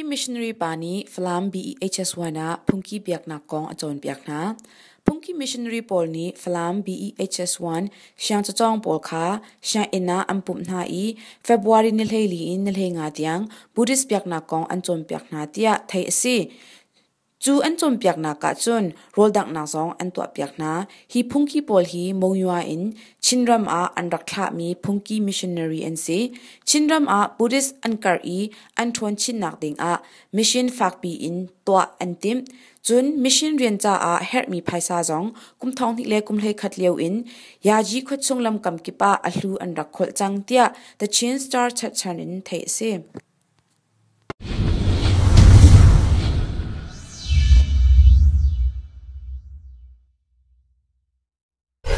Phungki missionary pa nih Falam BEHS1 ah phungki biaknak kong a cawnpiak hna. Phungki missionary pawl nih Falam BEHS1 siangcacawng pawl kha sianginn ah an pumh hna i February ni 14 in ni 15 tiang Buddhist biaknak kong an cawnpiak hna tiah theih a si. Cu an cawnpiaknak ah cun rawldanghnak zong an tuahpiak hna. Hi phungki pawl hi Monywa in Chinram ah an rak thlahmi phungki missionary an si. Chinram ah Buddhist an karh i an ṭhawn chinnak dingah mission fakpi in tuah an timh. Cun mission rian caah herhmi phaisa zong kum 2021 lio in Yaji khuachung lamkam kip ah a hlu an rak kholh cang tiah The Chin Star cherhchan in theih a si.